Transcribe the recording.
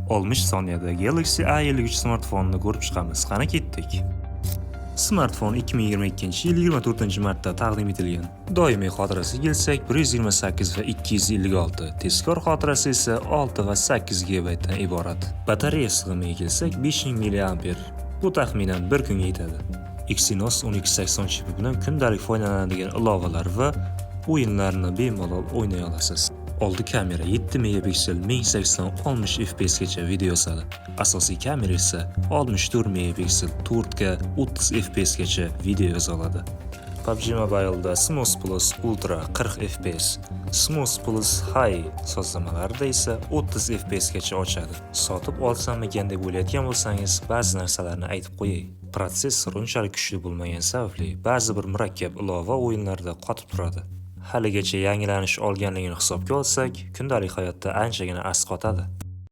60 soniyada Galaxy A53 smartfonini ko'rib chiqamiz. Qani, ketdik. Smartfon 2022-yil 24-martda taqdim etilgan. Doimiy xotirasiga kelsak, 128 va 256, tezkor xotirasi esa 6 va 8 GB dan iborat. Batareya sig'imiga kelsak, 5000 mAh. Bu taxminan bir kunga yetadi. Exynos 1280 chipi bilan kundalik foydalanadigan ilovalar va o'yinlarni bemalol o'ynay olasiz. Oldi kamera 7 megapiksel, 1080 60 fps gacha video yozadi. Asosiy kamera esa 64 megapiksel, 4K 30 fps gacha video yoza oladi. PUBG Mobile'da Smooth Plus Ultra 40 fps, Smooth Plus High sozlamalarida esa 30 fps gacha ochadi. Sotib olsammikan deb o'ylayotgan bo'lsangiz, ba'zi narsalarni aytib qo'yay. Protsessor unchalik kuchli bo'lmagani sababli ba'zi bir murakkab ilova o'yinlarda qotib turadi. Haligacha yangilanish olganligini hisobga olsak, kundalik hayotda anchagina asqotadi.